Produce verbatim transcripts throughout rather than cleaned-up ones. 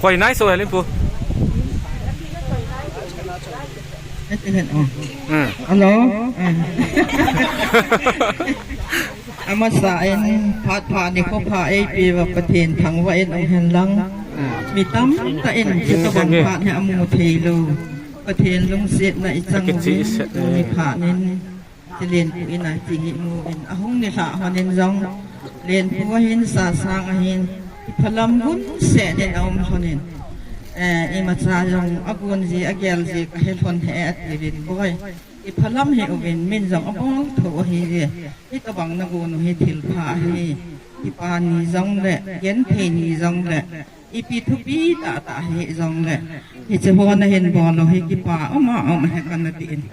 Koi nai so helin pu. Hmm. Hello. Amasa in phat pha ni ko pha ei pi va Pathen thangvah in um hen lang. Mi tamtah in chutobang phat hi amu thei lou. Pathen lungsetna i chang uvin, tuni phat nin. Chilen pu in a chi hi mu in ahung ni lha honin jong. Len pu ahin sa sang ahin. I phalam gun se nin a um honin. Eh, imacha jong agun ji, agel ji, ka he hon he ati vin boi. I phalam hi uvin min jong abol tho ahi ji. Hitobang na gun u hi thil pha ahi. Kipa ni jong le, genthei ni jong le. Ipi thupi tah tah hi jong le. Hiche ho na hin bol u hi kipa um a um he kana ti in.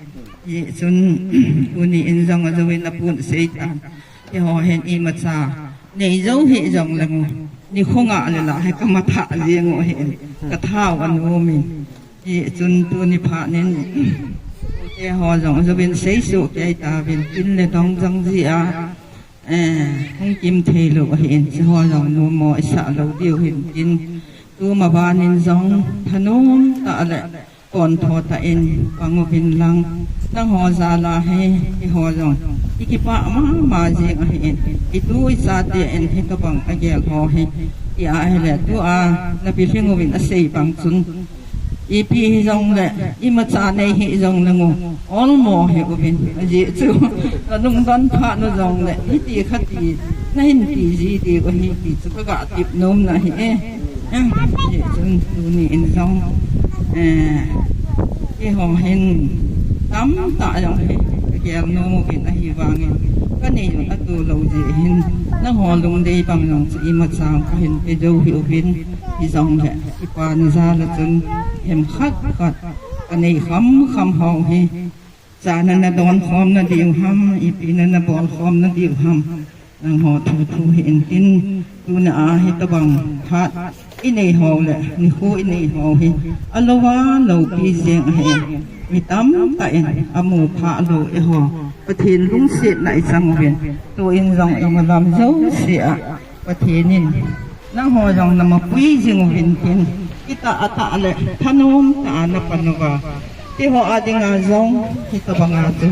Hichun, tuni in jong a jo in a pun sei tan. Hiho hin imacha. Nei jo hi jong le mu. Ni khonga le la he ka matha jeng u hi in. Ka thau a nu min. Hichun tuni phat nin. Hiho jong a jo in sei su kei ta vin tin le dong jong ji a. Eh, hung kim thei lou ahi in, hiho jong numo i sa lou diu hin tin. Tuma ban in jong, thanom tah le, pon tho tah in, pang uvin lang. Nangho jal a hi, hiho jong. I kipah mama jing ahi in. I tu i cha te in, hitobang agel ho hi. I a hi le, tu a, na pi hing uvin a sei bang chun. Ipi hi jong le, imacha nei hi jong le ngu, olmo hi uvin, ajeh chu, ka lungdon phat u jong le, hiti khati, na hin ti ji ti u hi ti chu ka ga tip nom na hi e. Eh, ajeh chun tuni in jong, eh, keiho hin tamtah jong hi, ka gel nom uvin ahi vangin, ka nei u atu lou jeh hin, nangho lungdei bang jong chu imacha ka hin pe jou hi uvin, hi jong le. Kipa na jal a chun hem khat khat ka nei kham kham ho hi. Cha na na don khom na diu ham, ipi na na bol khom na diu ham. Nangho thu thu hi in tin, tuna a hitobang phat i nei ho le, nikho i nei ho hi. Alou a loupi jeng ahi. Mi tamtah in amu pha lou eiho. Pathen lungsetna i chang uvin. Tu in jong i malam jouse a. Pathen in. Nangho jong na mapui jing uvin tin, kitah a tah le, thanom tah a na pan uva. Keiho a dinga jong, hitobang a chu.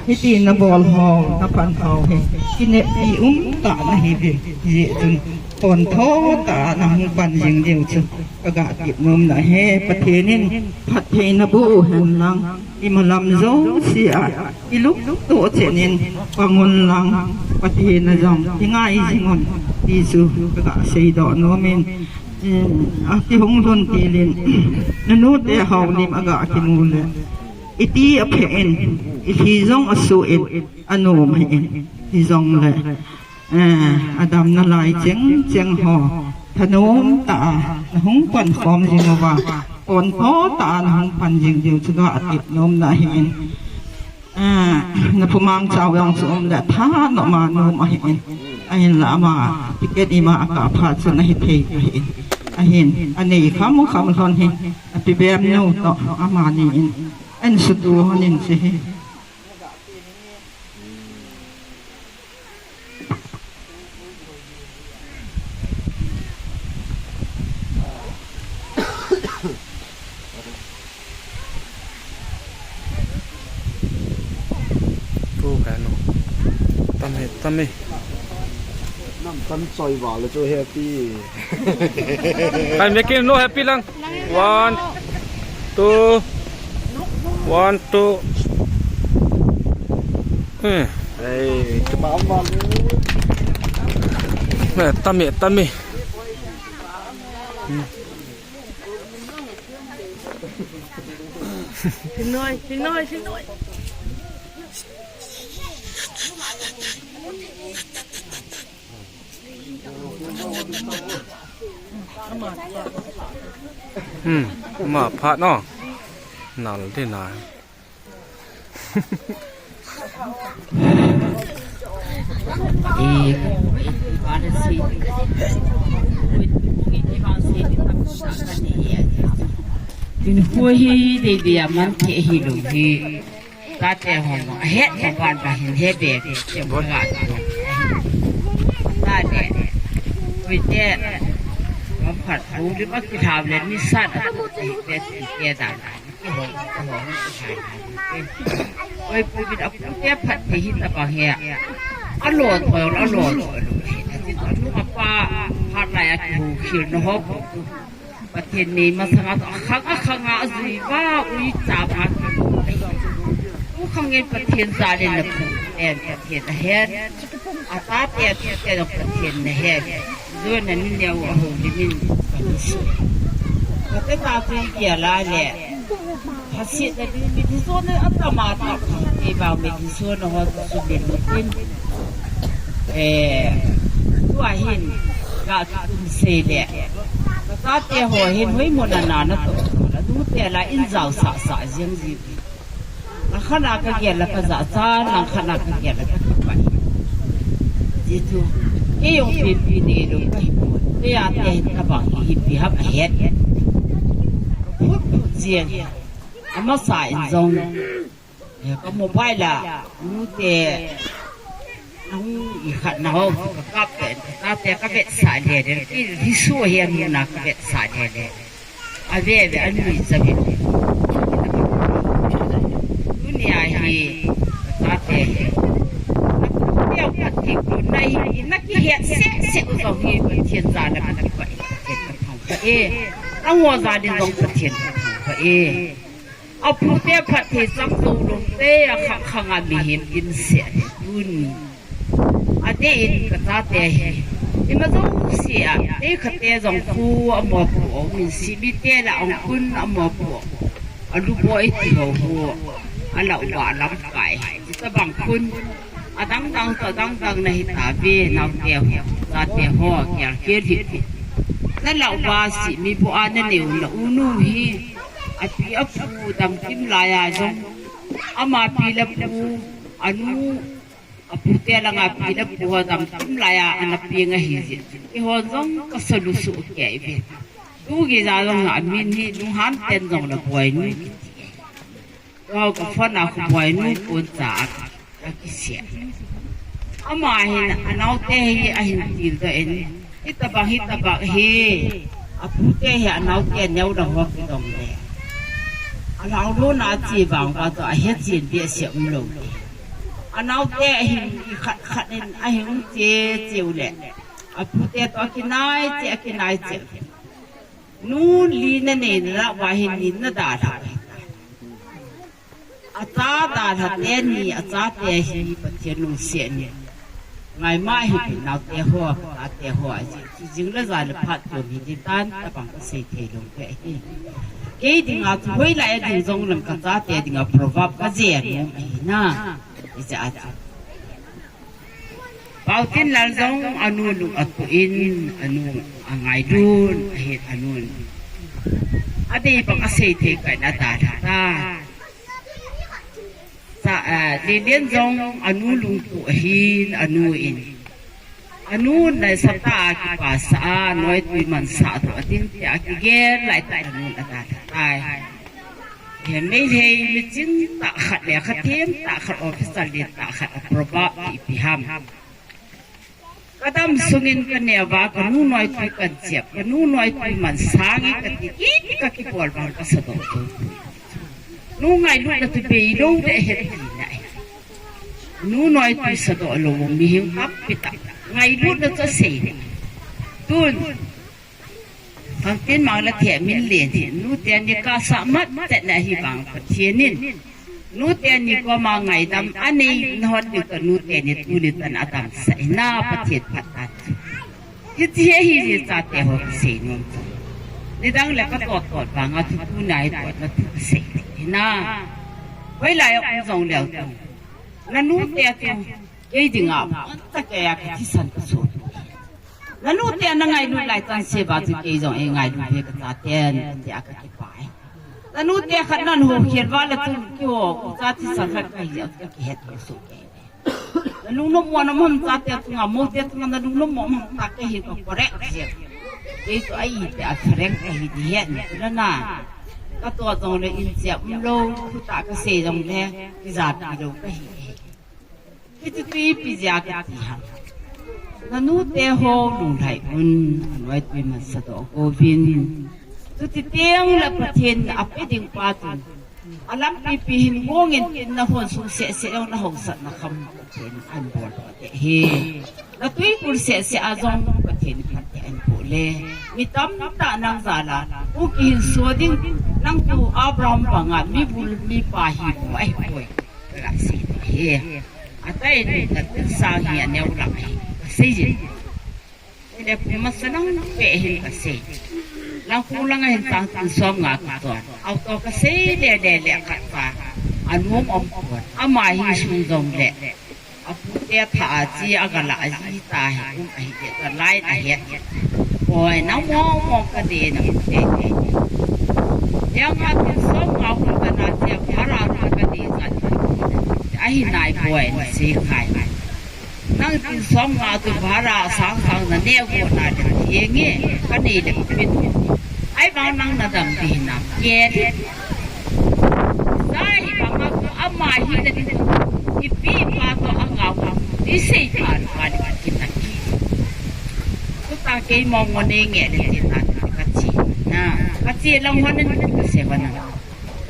Hiti na bol ho, na pan ho hi. Kineppi um tah na hi uvin. Hijeh chun, pon tho tah a na hung pan jing diu chu. Ka ga tip nom na hi, Pathen in, phattheina boh u hen lang. I malam jouse a. I lungto chen in pang un lang, Pathen a jong kingai jing un ti chu ka ga seidoh nom in, eh, a kihung lhun til in, nanu te hao lim a ga kimu le, i ti a phe in, i thi jong a su in, a nom hi in, hi jong le. Eh, a damna lai cheng cheng ho, thanom tah a, na hung pan khom jing uva, pon tho tah a na hung pan jing diu chu ga tip nom na hi in. Eh, na pumang chau jong chu um le, thanom a nom ahi in. Ahin la ama, ticket ima a kap phat chun ahi thei ahi in. Ahin, a nei kham kham lhon hi, a pi bem nu toh, ama ni in. An su tu hon in chi hi. Tu ka no. Tam he, tam he. Nam tan choi va le chu happy. Kai me kin no happy lang. One, two, one, two. Eh. Hey, kebam bam. Eh, tam e, tam e. Hinoi, hinoi, hinoi. Hmm, ma phat no. Nal de na. Tin hui hi de de man the hi lo hi. Tate ho jong ahet ho ban ba hin he be be, te ho la. Tate. Oi te. Ram khat ho li ma ki thau le ni san a tu te be ti ke da. Ki ho, ki ho, ki ho. Oi, pu bin a pu te phat te hi ta ba he. A lo to, a lo to. A ti to, a pa, phat la ya ki ho, khil no ho. Pathen nei masanga a khang a khang a jui va ui cha va. Tu khang in Pathen ja le na pu en Pathen a hen. A ta te tu te dok Pathen na hen. Zo na ni neo a ho li min. Ko te ta tu i kia la le. Phasit na ding mi ding so na a ta ma ta. Te ba mi ding so na ho tu su le mi tin. Eh, tua hin, ka tum sei le. Ka tate ho hin, hoi mo na na na to. La du te la in jao sa sa jeng ji. La khana ka gel la ka ja cha, la khana ka gel la ka kipai. Ji tu. Ke yong pi pi ne lo ka hi mo. Ke ya te hin ka bang hi pi hap a het. Phut phut jeng. Ama sa in jong. Eh, ka mobile a, nu te, nang i khat na ho, ka kap te, ka te ka vet sa le le, ki, ki su he nu na ka vet sa le le. A ve ve, a nu i sa ve. Nu ni a hi, ka te he. Na ku te ka ti ku na hi, na ki he se se u zo hi, ka ti sa na ka ti pa i, ka ti ka pa. Eh, ang wo za din zong ka ti ka pa. Eh. A pu te phat thei chang zo lou te a khang khang a mihem in se a le tun. A te in ka cha te hi. I ma zo se a, te kha te zong khu a mo pu o, min si mi te la ong kun a mo pu o. A lu bo i ti ho hu. A lau ba lam kai. Ti ta bang kun. A dang dang ta dang dang na hi ta ve nau te ho. Cha te ho, kia kia hi. Na lau ba si mi bu a na neu la u nu hi. A pi a pu dam kim lai a zong. Ama pi la pu, a nu, a pu te langa pi la pu ho dam kim lai a, ana pi nga hi zin. I ho zong ka sa lu su ke i ve. Tu gi za zong a min hi, nu han ten zong la boi nu ki ti. Wow, ka phone a khu boi nu kun cha a, a ki sia. Ama hin, a nau te hi, a hin til to en. Hi ta bang, hi ta bang hi. A pu te hi, a nau te neu da ho ki dong le. A lau lo na chi bang ba to, a he chin bia sia um lo le. A nau te a hin, i khat khat in, a hin um che, che u le. A pu te to a ki nai che, a ki nai che. Nu li na nei na la wa hin ni na da la. A cha da la te ni, a cha te hi Pathian lungsiat ni. Ngai ma hi pi nau te ho, ka te ho a ji. Ki jing le za le phat to mi di tan, ta bang ka sei thei lo ke hi. Kei ding a chu hoi lai a ding zong lang ka cha te ding a proverb ka je a nom hi na. I cha a chu. Pau tin lal zong a nu lung a tu in, a nu a ngai dun, a het a nun. A dei bang a sei thei kai na ta ta. Sa, a, Lilian zong a nu lung tu a hin, a nu in. A nu nai sa ta a ki pa sa a, noi tui man sa tu a tin ti a ki gen lai ta a nu a ta ta tai. He mei hei mi chin ta khat le kha thiem ta khat officer le ta khat a proba i pi ham. Ka dam sungin ka neva, ka nu noi tui kan chiap, ka nu noi tui man sangi ka ti, ki ti ka ki bol bang ka sa dong tu. Nu ngai lu na tu bei lo de he ti na. Nu noi tui sa do lo mi hing kap pi ta. Ngai lu na cha sei de. Tun. Hang tin mang la thia min len hi, nu te ni ka sa mat te na hi bang Pathian in. Nu te ni ko ma ngaidam a nei na hot ni ka nu te ni tu ni tan a dam sa i na Pathian phat tan. Hi ti he hi ni cha te ho ki sei nom. Ni dang le ka tot tot bang a thu tu na hi tot na thu ki sei. Hi na. Hoi lai ok zong leo tu. Na nu te tu. Kei ding a. Ta ke ya ka ti san ka so. Na nu te na ngailut lai tan se ba tu kei zong e ngailut ve ka cha ten, ti a ka kipai. Na nu te khat nan ho khian va la tu ki ho, ku cha ti sa khat ka hi a ka ki het ho so ke. Na nu no mo na mo cha te tu nga mo te tu nga na nu no mo mo ta ke hi ka correct je. Kei tu ai te a correct ka hi di het ni tu na na. Katoh jongle inchep umlou, thutah kasei jongle, kija pi lou kahi. Hiti chu ipi jeh a kati ham. Nanu te ho lunglhai un, anoi tui masa doh gouvin. Chuti teng le Pathen ape ding pa chun, alampi pi hin gong in tin nahon sung seh seh jong nahaosatna kham Pathen ahin bol doh te hi. Natui kul seh seh a jong Pathen in phatthei ahin boh le. Mi tamtah nang jal a, u kihinso ding, nang tu Abraham banga mi bul mi pa hi bou ahipoi. Kasei hi. Atai nu na tin sang hi aneo lang hi. Kasei jin. Ile pu masa nang pe hin kasei. Lang pu lang hin tang tin som nga ka ton. Auto kasei le le le khat pa. Anom om pon. Ama hi sung jong le. Apu te tha a chi a gala a ji ta hi kum ahi te ta lai ta het. Oi, na mo mo ka de na te te. Yang a tin som nga kum ka na che bhara ka de sa. Ahi nai boi na se khai. Nang tin som nga tu bhara sang sang na ne go na de ye nge ka ne le pin. Ai bang nang na dam di na. Ye. Sai bang a ku ama hi na di. Ipi pa to anga ku. Isei pa pa di kin na ki. Ku ta ke mo mo ne nge le ti na ka chi. Na ka chi lang hon na se hon na.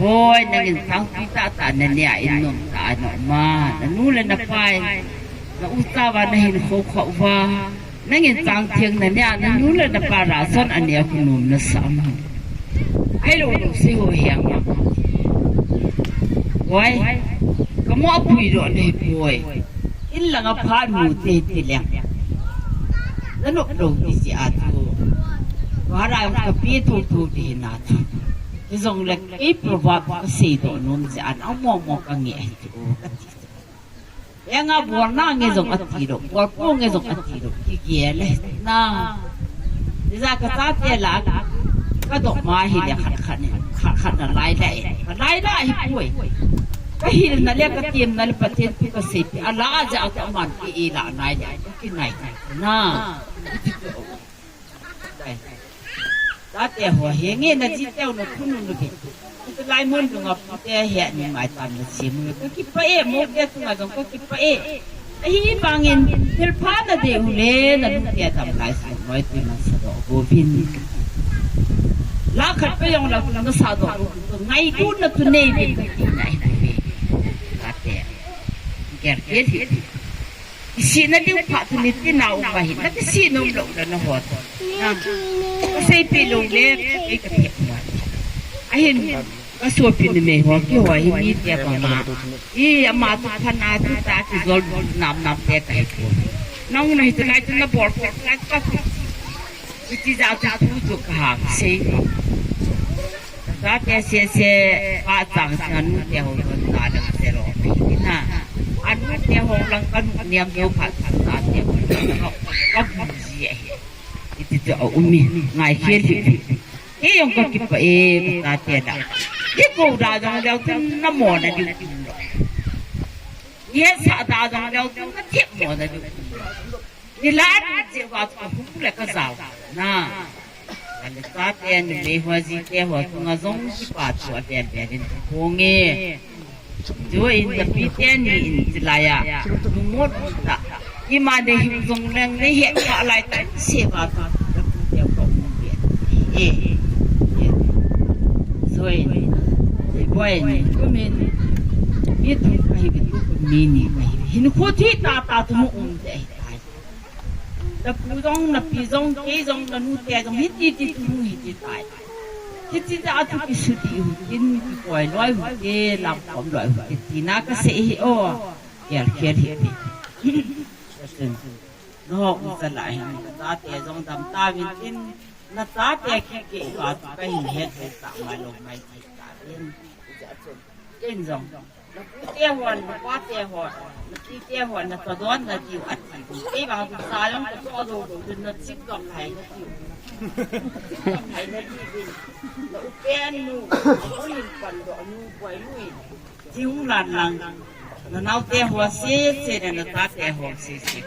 Oi, nangin sang pi ta ta na ne a in nom ta no ma. Na nu le na pai. Na u ta va na hin kho kho va. Nangin chang thiang na nia, na nu le na pa ra son a nia khu nom na sa am. Ai lo lo se ho hiang. Wai. Ka mo apui lo le pui. In langa pha nu te te leng. Na nop lo ti si a tu. Wa ra ka pi thu thu ti na tu. Ti jong le kei proverb ka sei do nom si an a mo mo ka nge tu. Enga bol na nge jong ati lo, bol po nge jong ati lo, kigel e na. Ija ka chate la, ka dok ma hi le khat khat ni, khat khat na lai lai, ka lai lai hi poi. Ka hil na le ka tiam na le Pathen tu ka sei pi, ala aja ka man pi i la nai le, ka kinai na. Chate ho hi nge na ji teu na khunu nu be. Itu lai mun dunga pute hi ani mai tan na simu. Ka kipah e, mo ke tunga jong ka kipah e. Ahi bangin thil pha na de u le na nu te tam lai su noi tu na sa do govin. La khat pe jong la tu na sa do tu ngai tu na tu nei be ka ti na hi be. Chate. Ger ke thi. Kisihna ding phat tu ni tina um ahi. Na kisih nom lo la na hot. Na. Ka sei pi lo le, ka sei ka thep mo. Ahin, ka so pi ni me ho, ki ho hi mi te ba ma. I ama tu pha na tu ta ki jol nam nam te ka hi ko. Nang na hi tu lai tu na bol ko, lai ka ku. Iti ja tu tu tu ka hang sei. Chate se se pa chang chang nu te ho don ta le se lo. Na. Anu te ho lang kan niam do pha ta te ho. Ka bu ji e. Iti tu a umi ngai khel hi. He yong ka kipah e ka te da. Ki ko da jong le tin na mo na di. Ye sa da jong le tin na thep mo na di. Ni la ni je wa ka hum le ka jao. Na. Ka le chate ni me ho ji te ho tu nga jong kipa tu a bel bel in ko nge. Chu in na pi te ni in ti la ya. Nu mo ta. I ma de hi jong leng ni he ka lai ta se wa ta. Ka pu te ko mu be. E. E. Chu in. Ni boi ni. Ku min. Ni tu ka hi tu ku mi ni ka hi. Hin khu thi ta ta tu mu um de. Tapu jong, napi jong, kei jong, nanu te jong, hiti ti tu hung hiti tai. Hiti ta atu kisudi hu, kin kikoi loi hu te, lamkhom loi hu te, tina kasei hi o. Kel kel hi te. Naho u sa lai hin, nachate jong dam tauvin tin, nachate kikei va tu kahin het ta mai lou mai ti tauvin. Ken jong. Napu te hon, napa te hon, napi te hon, nachadon na diu ati. Kei vang tu sa jong katoh jou jou, tu naching gam hai na diu. Naching gam hai na diu. Na upen nu, apu hin pan doh nu, boi nu in. Jing lan lang. Nanao te ho se se, na nachate ho se se.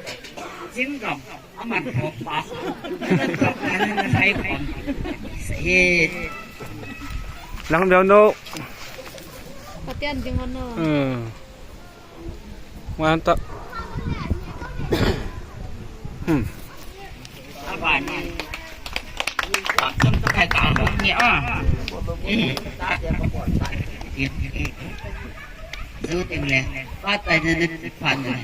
Jing gam. Aman thok pa. Aman thok pa na na thai pon. He. Nang deu no. Patian ding ano. Hmm. Mantap. Hmm. Apa ni? Apa tu kai kau ni ah? Zuting le. Patai na na tipan na.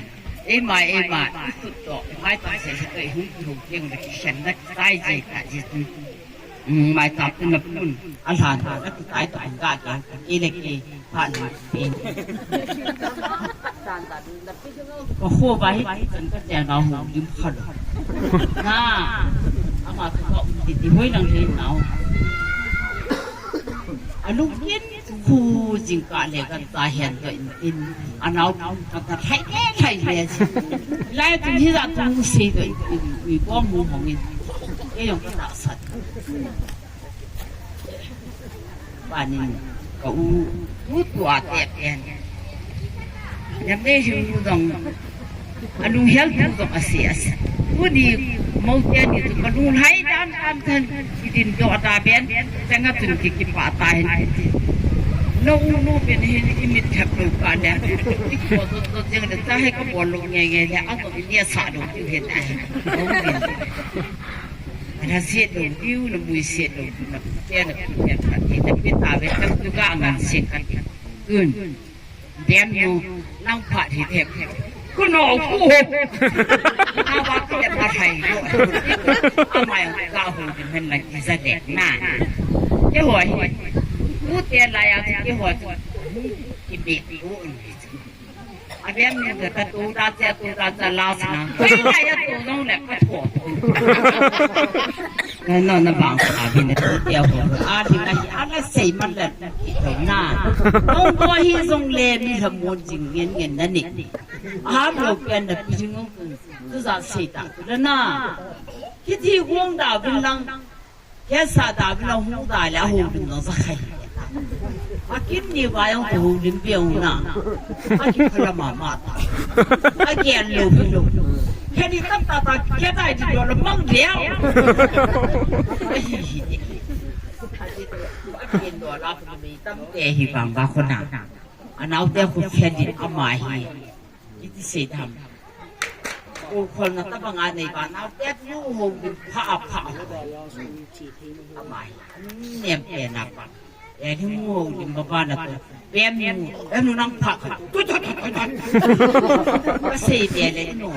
Ema, ema. Itu to. Mai tang se se to. Hung hung tiang na kisan na kai je ka je tu. Mai tap na pun, a lhan na tu tai tu ga ga ke le ke pa na pe. Ka ho ba hi chan ka te na ho lim kha lo. Na, ama ka ko ti ti hoi nang le na. A lung kin khu jing ka le ka ta hen to in tin. A nau ka ta thai le thai le. Lai tu hi za tu se to in. Ui bom mu hong in. Ke yong ka ta sat. Panin ka u, u tua te pen. Yam ne hiu u dong. Alung hel tu dong ase ase. Tuni mo te ni tu ka lunglhai dan dan than. Idin do ta ben. Changa tun ki ki pa ta hin. No u nu pen hin imit thap lo ka ne. Iko do do jeng de ta he ka bol lo nge nge le. Ano ni sa do ki he ta he. Ana siet lou diu, na mui siet lou diu, na pe na pe na pe, na pe ta ve, ta tu ka ngan siet ka ti. Tun, dem nu, nang pha thi them. Ku no ku ho. Na ba ku ya ba thai lo. Amai ka ho di men na ki za de na. Ke ho hi. Ku te la ya ke ho. Ki be ku. Abem ni ka tu ta che tu ta che la sa na. Ka ya tu nong le ka tho. Na na na bang sa bi na tu tia ho. A di na hi a na sei man le. Na. Nong ko hi zong le mi ha mo jing ngen ngen na ni. A lo pen da pi jing nong tu. Tu za sei ta. Na na. Ki ti guang da bin lang. Kesa da bila hu da le hu lim no za khai. A kin ni ba yong tu hu lim bi yong na. A ki phala ma ma ta. A ki an lo bi lo. Ke ni tam ta ta ke ta di do lo mang de. A hi hi. A ki do la ku mi tam te hi bang ba ko na. A nau te ku ke di a ma hi. Iti sei tham. O khol na ta banga nei ba nau pet nu ho pha pha. Amai. Nem pe na pa. E ni mu ho ni ba ba na to. Pem nu, em nu nang pha kha. Tu tu tu tu tu. Ka sei pe le no.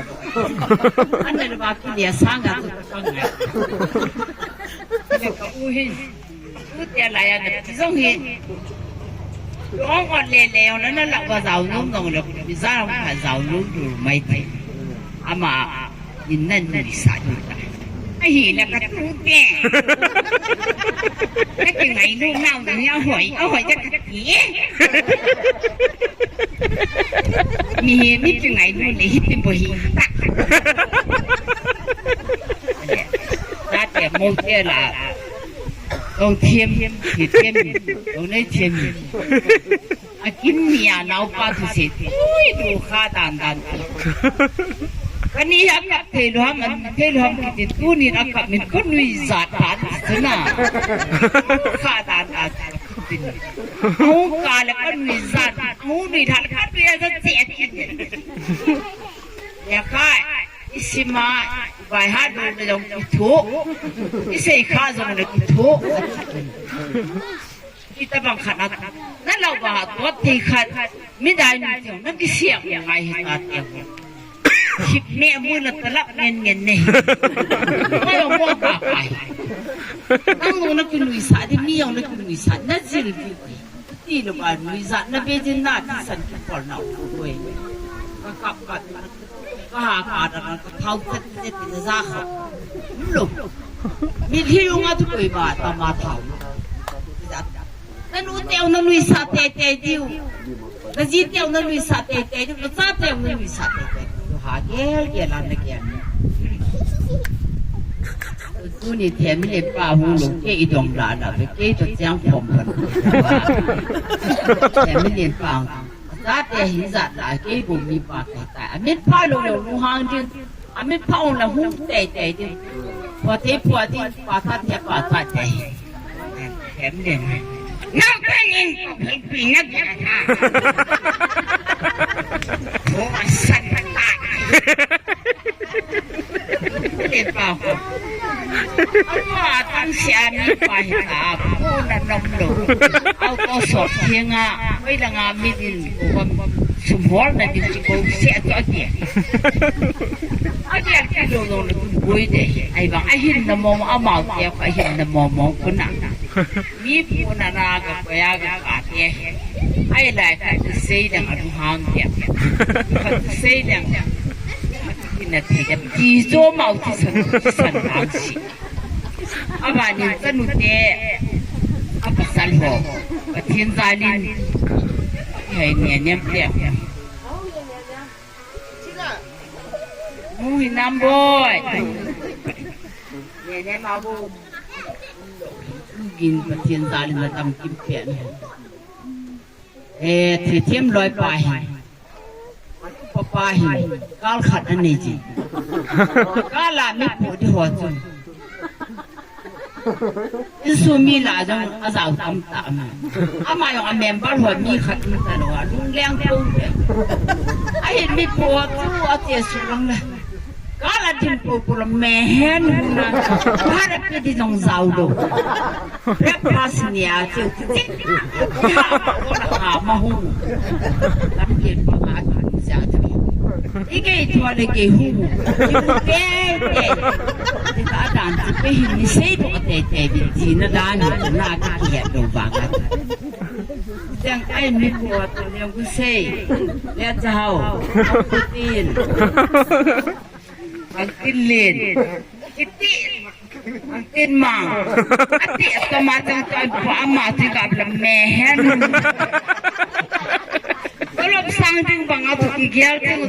An le ba ki le sang a tu tu ka ngai. Le ka u hin. Ute la ya na pi zong hi. Ong ot le le ong na na la wa zau nung nung le mi za ong ka zau nung du mai te. Ama in nan ni sa ni ta. Ahi na ka tu te. Ka ti ngai nu nau ni a hoi, a hoi ka ti. Mi hi mi ti ngai nu le hi ti bo hi ta. Ta te mo te la. Dong thiam, hi thiam, dong nei thiam. A kin ni a nau pa thu se, ui, du kha dan dan. Ka ni ha kap thei lo ham, an thei lo ham ki ti tu ni a kap min ko nui zat dan ti na. Kha dan dan. Hung ka le ka nui zat, hung nui dan ka nui zat se ti. Ya kai. I sima, i bai ha du le jong ki thu. I sei kha jong le ki thu. Kita bang khat na, na lau ba ha tuat thei khat. Mi dai nu thei, na ki siam ngai hi ta te. Sip me mu na talap ngen ngen ne. Ka lo mo ka kai. Nang nu na ki nui sa, di mi jong na ki nui sa, na jil di. Ti lo ba nui za na be jin na ti san ki kol na u koi. Ka kap ka tu. Ka ha ka da ka thau chat chat ti na za kha. Lo. Mi thi lu nga tu koi ba ta ma thau. Na nu teu na nui sa te te diu. Na ji teu na nui sa te te diu. Na cha teu na nui sa te te diu. Ha gel gel an na gel. Tuni themlin pa hu lo ke i dong la la ve ke to chiang khom pan. Themlin pa. Za te hi za la ke bu mi pa ke ta. A mit pa lo lo nu hang din. A mit pa ong la hung te te din. Pa te pa din pa ta te pa ta te. Themlin. Nau ta nin ko phei pi na ki ta. Ko asan ta. Ni pa ko. Ama tang sia ni pa hi ta. Ko na nom lo. Au ko so ki nga. Ko ila nga mi din ko sum hol na din ki ko sia to ki. Ati a ki lo lo na ko de. Ai bang a hin na mo ama ki a hin na mo mo ko na. Mi pu na na ga ko ya ga ka te. Ai lai ka tu sei dang a du hang te. Ka tu sei dang. Ki na te ga. Ki zo mau ti san ti san hang si. A ba ni ka nu te. A pasal ho. Pathen jalin. Hai ne nem te. Mu hi nam boy. Ne nem a bu. Gin Pathen jalin na tam kim pian. Eh, thi thiam loi pa hi. Pa pa hi. Kal khat anei ji. Kal a mi pu di ho chu. Insung mi la jong a jao tam ta ma. Ama jong a member ho mi khat um ta lo a. Lung leng ko. A hin mi pu chu a che su lang la. Kala din pu pu la mehen huna. Para pe di jong jao do. Breakfast ni a chiu ti ti. Ya ma ko la ha ma hu. Lam ke pa ma ja tu. I ke tu le ke hu. Ki hu te te. Ti ta dan ti pe hin ni sei do te te bi ti na dan ni na ki ki ya do ba ga. Jang ai mi ko tu le hu sei. Le cha hao. Tin. Ang tin len. Kiti. Ang tin mang. Ati ka ma jang ka pa ma ti ka bla mehen. Tolop sang ding bang a tu ki gel ding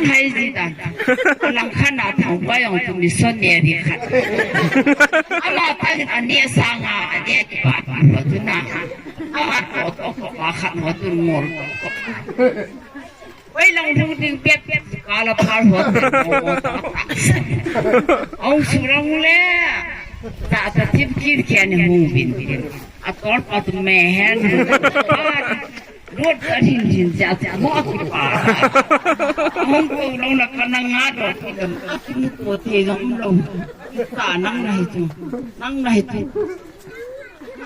hai ji dan. Lang khan a thang pa jong tu missionary khat. Ama pa ani sang a ani ki pa pa tu na. Ama ko to ko pa khat mo tu ngol. Oi lang hung ding pet pet kala par ho. Ong surang le. Ta ta tip kir kia ni hung bin bin. A tor pa tu mehen. Rot ta hin hin ja ja mo ki pa. Hung ko long na kana nga do ki dam. Aki mu ko te gam long. Ta nang na hi tu. Nang na hi tu.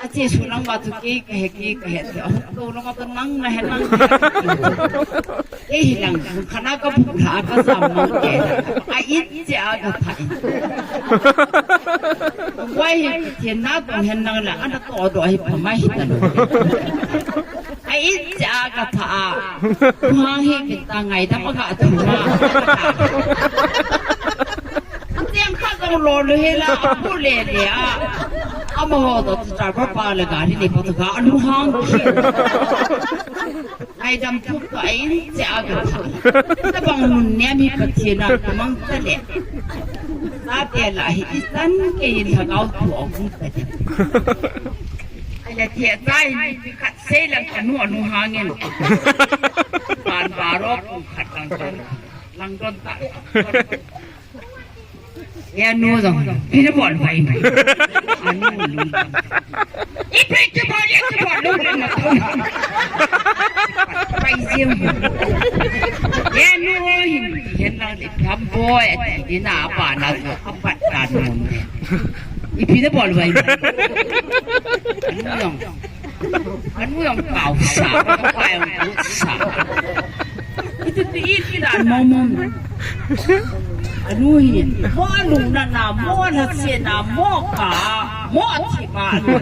A che su nang va tu ke ka he ke ka he. Ko nang va tu nang na he nang. Ke hi lang khana ka bu la ka sam nang ke. A it che a ka thai. Wai he ke na tu he nang la ana to do he pa mai ta lo. A it che a ka tha a. Hang he ke ta ngai da ma ka tu ma. Tiang khat jong lo le hi la, a pu le le a. Ama ho to ta pa pa le gari le pa to ga lu hang ki. Ai dam thup to ai in che a ga. Ta bang nun ne mi Pathen a ta mang ta le. Ta te la hi i san ke in ha gau tu o gu ta le. Ai le te ta in khat sei lang ka nu nu hang in. Pan ba ro ku khat lang ton. Lang ton ta. Ya nu jong, pina bol vai mai. Anu lu. Ipi tu bol ya tu bol lu lu ma tu. Pai jing. Ya nu hin, hin lang di tham boy, di na pa na tu, apa ta nu. Ipi tu bol vai mai. Anu jong. Anu jong kau sa, kau jong kut sa. Itu tu iti dan momon. Anu hin, mo anu na na, mo na se na, mo ka, mo ti ma anu.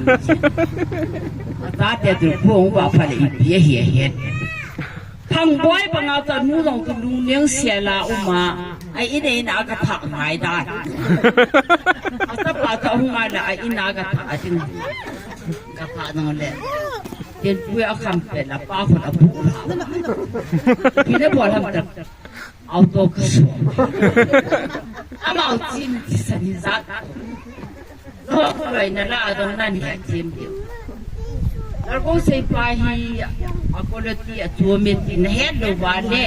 Ta te tu pung ba pa le ipi he he. Thang boy banga ta nu jong tu lung neng sia la uma. Ai ina ina ka thak ngai dan. Ata pa ta hung ngai la ai ina ka thak a ding. Ka thak nang le. Tin pui a kham pe la pa khun a bu la. Pi le bol ham ta. Auto ka so. Amau chin ti sa ni za. Loi na la dong nan he thim diu. Lar ko sei pa hi a quality a chu me ti na he lo ba le.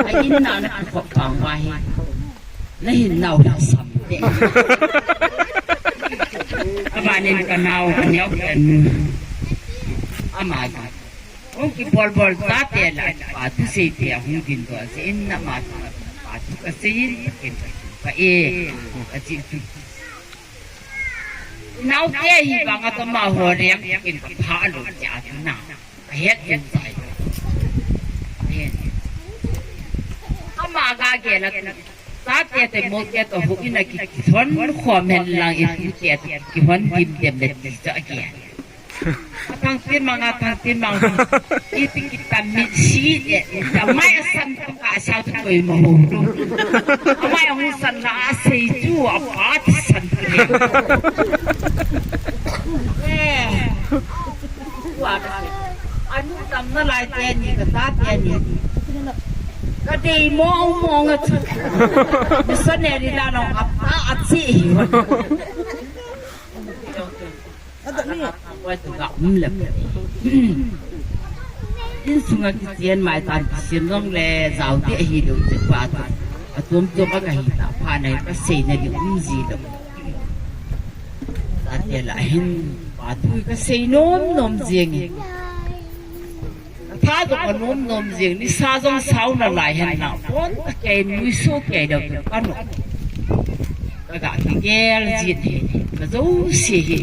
A in na na ko pa ba hi. Na hin nau la sam te. Aba nin ka nau a nyau ka nu. Ama hung kibol bol tate lah a, pa thu sei te ahung ding doh jeh in ama pa thu kasei in, ken ka e, ka chi chu. Naote hi banga tama ho reng ken ka pha lo cha tu na. Ka het ken sai. Ama ga ge la tu. Tate te mo te to hu ina ki, ki thon khom hen lang i pu te to ki hon dim dem le ti cha ge. Athang tin mang, athang tin mang. Iti kitam mi si de, tamai asan to ka sa to koi ma ho. Amai ang san la a sei chu a pa ti san to. Eh. Wa ka sei. Anu tam na lai te ni ka ta te ni. Ka dei mo mo nga chu. Missionary la no a pa a chi. Wa tu ga um le. Insunga kichen mai tan kichen long le jao te hi lo che pa tu. Atum tu ka hi ta pa nei ka sei na di um ji lo. Tate la hin pa tu ka sei nom nom jeng. Tha jong anom nom jeng, nisa jong sao nalai hen lang, pon ka kei nui so kei dau tu ka no. Ka ga kigel jin hi, ka jouse hi.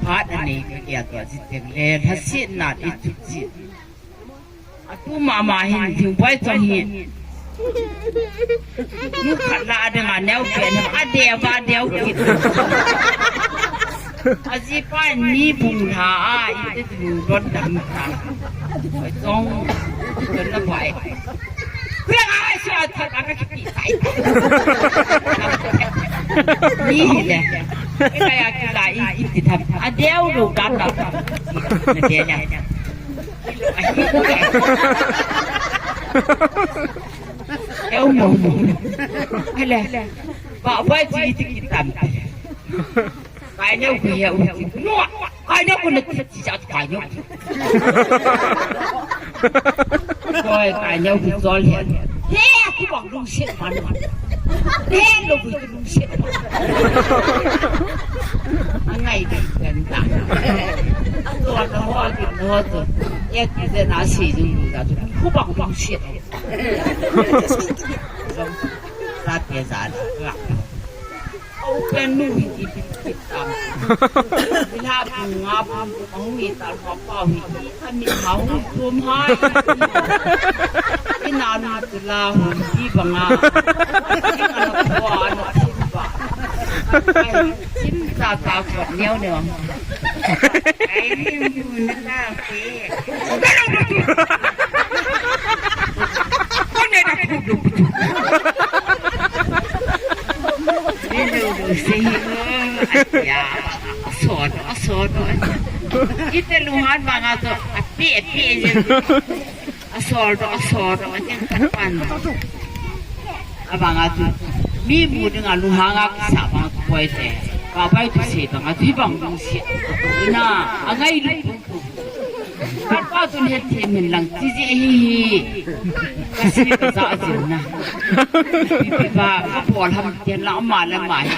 Phat anei ka kei a tua jin teng le, lhasetna i tu jin. Atu mama hin, thing boi chong hi. Nu khat la a ding a neo pen a deu a deu kit. A ji pa in mi bung la a i te tu don dam ta. Oi chong don la bai. Kria a sa tha ka ki tai. Ni hi le. Ka ya ki la i i ti tham. A deu lo dam dam. Na de ya. Eu mo mo. Hele. Ba ba ji ti ki tam. Kai neo ku he u ti. No. Kai neo ku na ti ti ja kai neo. Koi kai neo ku sol he. He ku bang lu se man. He lo ku lu se. Angai di kan ta. Tua na ho di ho tu. E ti de na si du da tu. Ku bang lu se. Sa te za la. Au pen nu hi ki ki tam. Ila bu nga bu ma hu ni ta ma pa hi. Ani ma hu tum hai. Ina nu tu la hu ti ba nga. Ina na ko ano sim ba. Ai, sim ta ta ko neo neo. Ai, ni bu na ta ke. Asol, asol. Ite lungan banga to, api, api. Asol to, asol to, atin kapan. Abanga tu, mi mu dinga lunghanga kisa banga tu koi te. Babai tu se banga tu, hibang tu se. Na, angai lu. Ka pa tun het thei min lang ti ji hi hi. Ka si ka za ji na. Pi pi ba ka bol ham ti la ma la ma hi.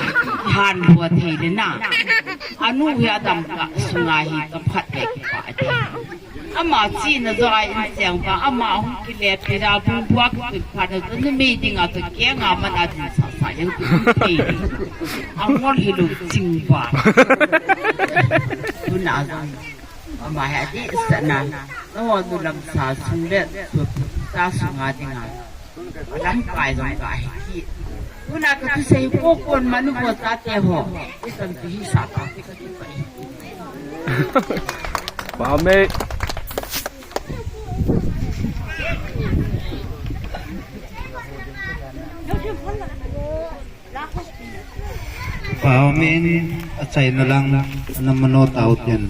Han bua thei le na. Anu hi adam ka sunga hi ka phat le ki pa de. Ama chi na zo ai in chang ba ama hung ki le pi da bu bua ki pi pa da ni mi ding a to ke nga ma na din sa sa yang tu thei. Angol hi lu ching ba. Tu na zo. Ama hi adi sana, naho nu lam sa sung le, sa sunga dinga. Lamkai jong ka hi ki. Tuna ka thusei po pon manu po tate ho. Isan tu hi sa ka. Pame. Pau min achaina lang ana mano tau ten.